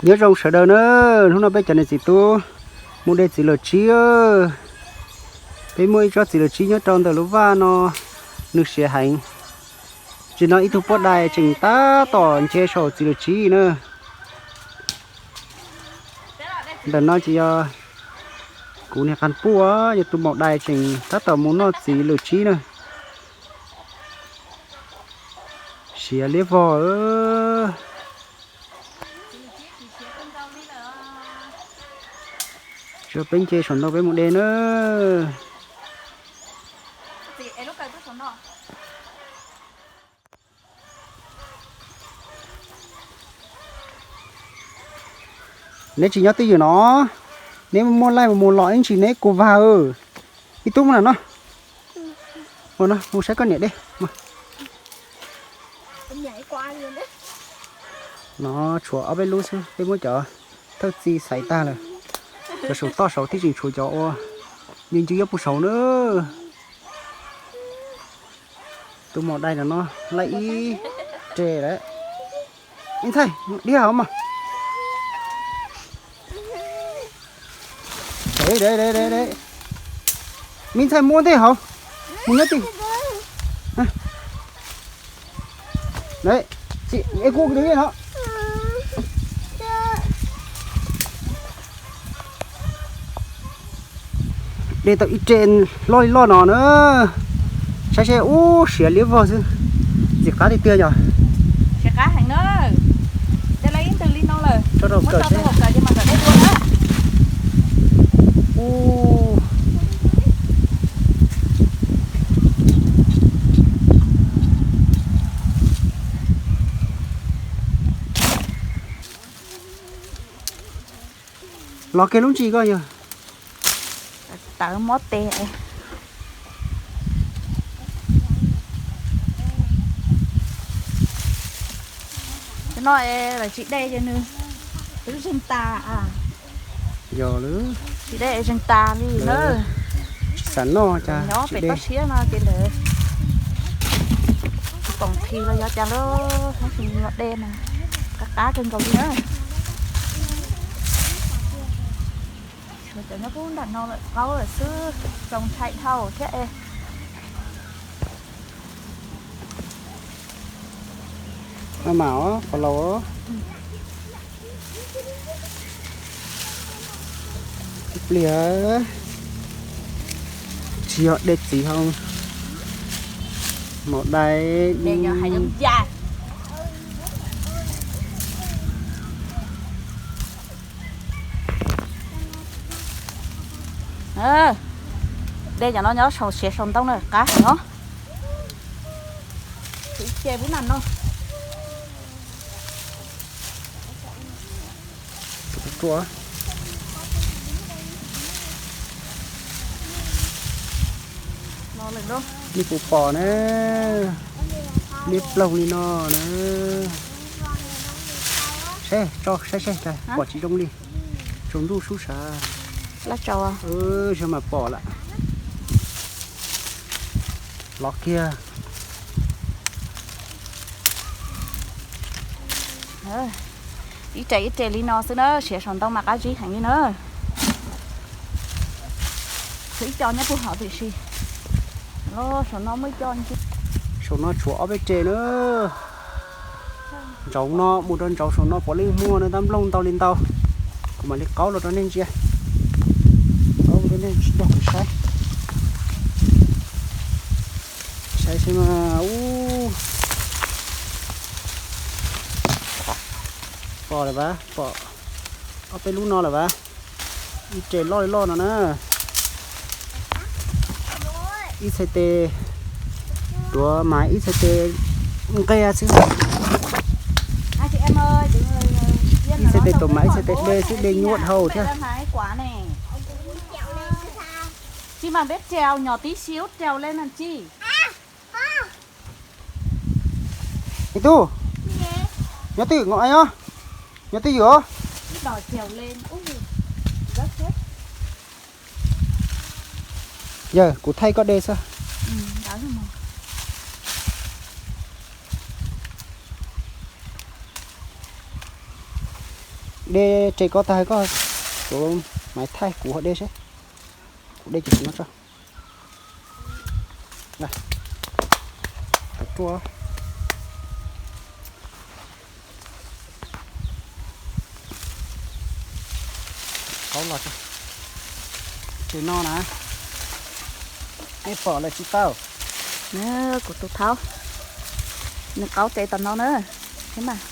Nyob zoo sawv daws na, hnub no peb cov niam txiv tub mus de txiv lawm tsib. Peb muaj ib tsob txiv lawm tsib nyob rau ntawm lub vaj no, nws siav heev. Tsis no ib tug poj dais tseem tab tom nce saum txiv lawm tsib na. Ntawm no ces yog kuv niag qas puj, yog tus maum dais tseem tab tom mus noj txiv lawm tsib na. Siav liab vog. Tso peb nce saum no peb mus de na. Neb tsis nyob twj ywm no, neb muaj laij mus mus los ib ntsis neb kuv vag. Ib tug mus na no. Mus no mus saib koj niam de. No tshuav ob peb lub xwb, peb muab cov thawj txi xaiv tag lawm. Cov saum toj saud thiaj tseem tshuav cov ua ncw ncw nyob puag saud na. Tus maum dais no no laij ib re lawm. Me ntxhais, diag hauv mas. Me ntxhais muab ntej hauv, mus nyob twj. Es kuj no. De tau ib re loj li loj no na. Saib seb, ub, siav liab vog xwb. Ntxim qab tiag tiag yog. Siav qab heev na. De lawm ib ntws li no lawm, muab tso rau hauv kawm ces mam nkawm de dua na. Los kiag lub ntsis koj yog. Tawv mob tes. Cov no es lawv tsis de ces nws twb zeeg tas. Yog lawm. Tsis de zeeg tas li na. Tsis xav noj cas nyob pem toj siab no ces lawv tsis pom khi los yog cas lawm, tab sis los de mas qab qab kawg nkaus li na. Cov nyob puag nram no lawm qaub lawm xwb, txaus ntshai dhau thiab es. Maj mam os, qhov laus. Ib pliag tsis yog de txiv hauv, maum dais. De cov no nyob saum siav saum ntoo na qab heev os. Ces lub nram no. Liab puv pom na, liab ploog li no na. Saib, tso saib saib, pom tsis zoo li. Tsaus ntuj sub sav. Zoo mas pom lawm. Los kiag. Ib re ib re li no xwb na, siav saum ntoo mas qab zib heev li na. Tshuav ib co nyob puag hauv tiam sis, saum no muaj ib co. Saum no tshuav ob peb re na. Ntsaum no mus rau ntsaum saum no puav leej muaj na, tab nplooj ntau li ntau. Kuv mam li qaub los rau nej ntsia. Qaub rau nej tsis cog kuv saib. Saib saib mas, ub, pom lawm vas, pom ob peb lub no lawm vas. Ib re loj li loj no na. Ib txhais tes tuav mas ib txhais tes nqia xwb. Ib txhais tes tuav mas ib txhais tes de xwb, de nyuaj dhau thiab. Tsis mas peb rau nyom tib si ub rau le no tsis. Me tub, nyob twj ywm os, nyob twj ywm os. Yawg, kuv thaij koj de xwb. Dej tse koj tag koj, kuv mam thaij kuv hau dej seb. Kuv dej ces no tso. Qaub los tso. Ces no na, nej pom lawm tsis tau? Kuv tus thaub, nws qaub tes tom no na, thiab mas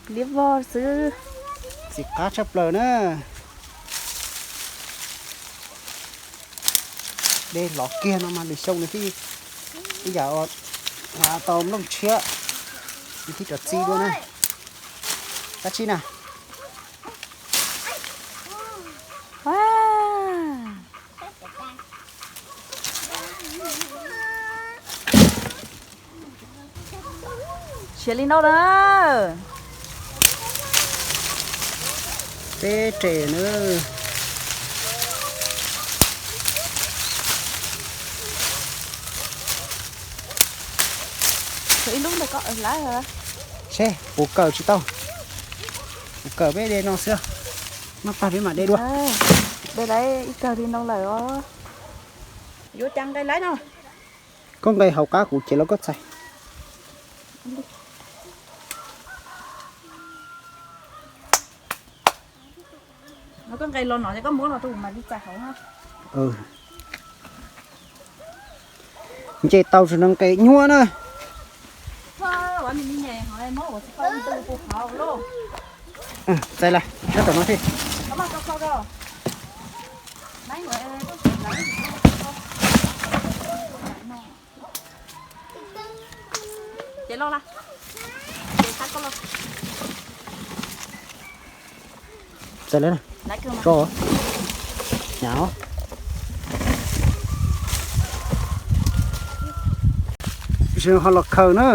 liab vog xwb. Txiv qab tshaj plaws na. Dej los kiag no mas lwm xyoo nws thiaj ib yam ua tau nplooj tshiab, nws thiaj rov txi dua na. Tab tsis na. Siav li no na. Peb rem na. Ib lub ntawd koj lab. Seb, kuv kawm tsis tau. Kuv kawm peb de no xwb. Noj tag peb mam de dua. De lawv ib kawg li no lawm os. Yuav cas nqe lawv no. Koj nqe hauv qab kuv ces los koj txhais. Koj nqe los no ces koj muab los rau kuv mam li txais hauv na. Nce tau tsis no nqe nyuaj na. Txais lawm, sab tom no thiab. Txais lawm, tso, hnyav. Ho los khaws na.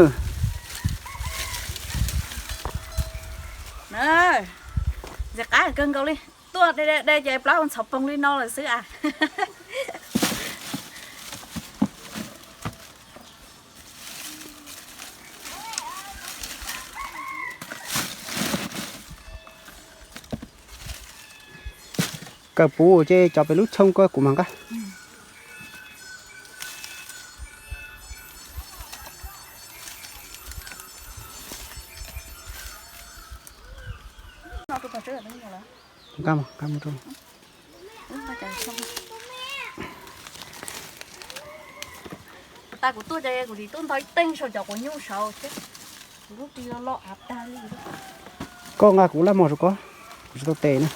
Ntxim qab kawg nkaus li. Tuaj de de de ces plaub ntxhov poog li no lawm xwb as. Kawm puv ces cov pem lub choo ko kuv mam nqa. Nqa mus, nqa mus rau. Kuv tas kuv tuaj ces kuv nim tuaj ntog ib teeg saum cov quav nyuj saud thiab. Kuv lub ris lo lo av tag li. Koj nqa kuv laj mos rau koj, kuv tsis tau tes na.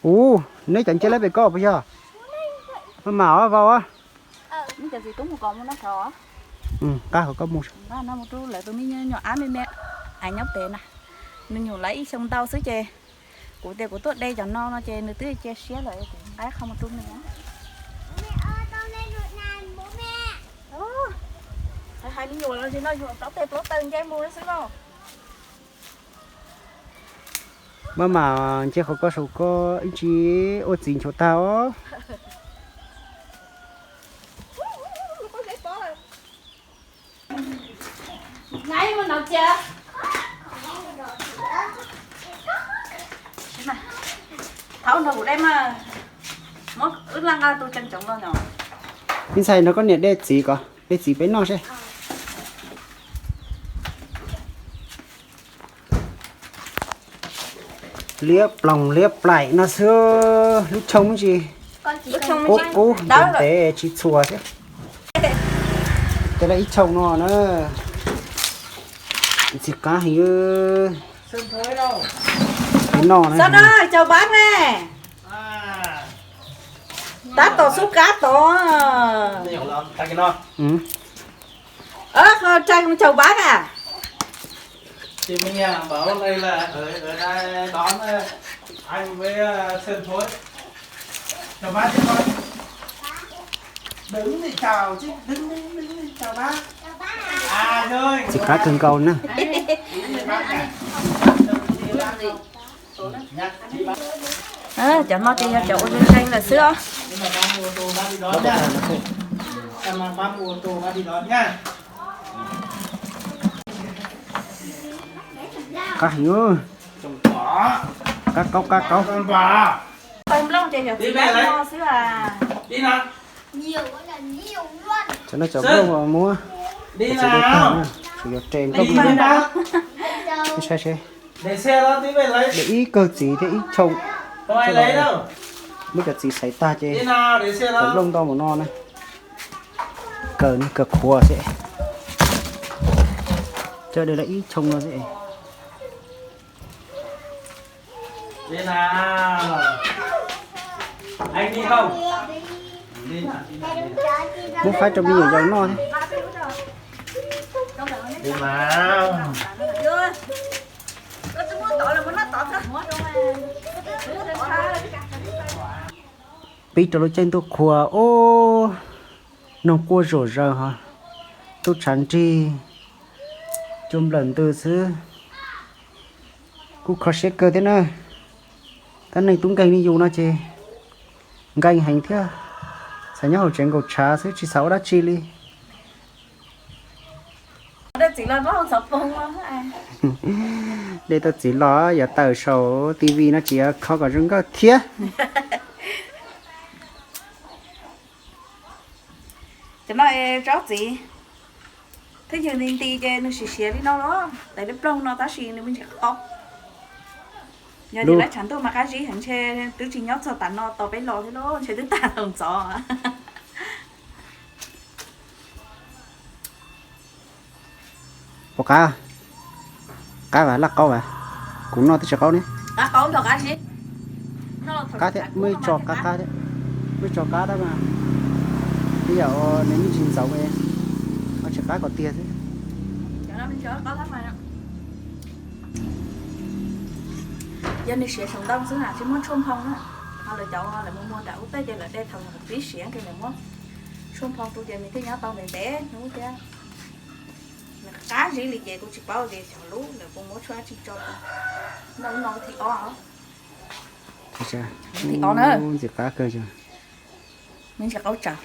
Ub, neb cov nce lawm pem koj puas yog? Maj mam os, vau os. Neb cov txiv tub mus kom mus noj saud. Nqa kom koj mus. Lawv tus me nyuam ab me me, ais nyob pem na, nws nyuam lawv ib xyoo ntau xwb ces kuv tias kuv tuaj de cov no no ces nws twb cia siab lawm, kuv nqa qhov mus rau nws. Hais me nyuam los sis no yuav plaub tes plaub taw nce mus xwb lauj. Maj mam nce qhov koj saum koj ib tsis ua txiv nchuav tag os. Thaub nrog kuv de mas, muab wb laj nqa tus tseem tsoov los no. Ib ntxhais nrog koj niam de txiv ko, de txiv peb noj seb. Liab ploog liab plaim no xwb, lub choo tsis qub qub ntev ntev tsis txhua thiab. Cov lawv ib choo no na, ntxim qab heev. Noj na. Caug pab ne. Tab tom xub kab tod. Trai caug pab a. Ntxim qab kawg nkaus na. Cov no ces yog cov ua zeeg zeeg lawm xwb os. Qab heev, qab qaub qab qaub. Pawg nplooj ces yog txiv lab no xwb as. Cov no cov nplooj muab, txiv dej tag na, tsuas yog re nplooj. Saib seb, ib kawg txiv thiab ib choo. Muab cov txiv xaiv tag ces cov nplooj ntau mus no na. Kawg, kawg khuav xwb. Coj de lawm ib choo no xwb. Muab faib rau me nyuam yaus noj thiab. Pib rau lub caij ntuj qhua, ub, noog quaj zom zaws ho, tub tshav nrig, cua nplawm ntws xwb. Kuj kho siab kawg thiab na. Tab neeg tub nkeeg li yus no ces nkeeg heev thiab. Xav nyob hauv tsev nkaum tshav xwb tsis xav ua dab tsi li. Dej txiv los yuav tawm saum T V no tsis yuav kho kom zoo nkauj thiab. Cov no tsob txiv, thwb ywg nti nti ces nws siav siav li no los tais lub ploog no tab sis nws me ntsis qaub. Yog tias lawv tshav ntuj mas qab zib heev ntshe twb tsis nyob txog tas no tos peb los thiab lauj, ntshe twb tag tau ntxov. Puas qab? Qab vas laj qaub vas. Kuv noj twb tsis qaub ne. Qab thiab, muaj ib tso qab qab thiab. Muaj ib tso qab tab mas ib yam nws me ntsis ntxaus, ho tsis qab kom tiag xwb. Yog nws siav saum ntoo xwb na tsis muaj tshuaj nphoo na. Ho lawv cov lawv mus muag nram ub tej ces lawv de thaum pib siav ces lawv muab tshuaj nphoo tu ces nws thiaj nyob tau ntev ntev hnub thiab. Nws qab zib li ces kuv tsis paub tias xyov lub lawv puas muab tshuaj dab tsi tso. Noj no thib ob. Thib ob na. Ntxim qab kawg. Me ntsis qaub tsawv.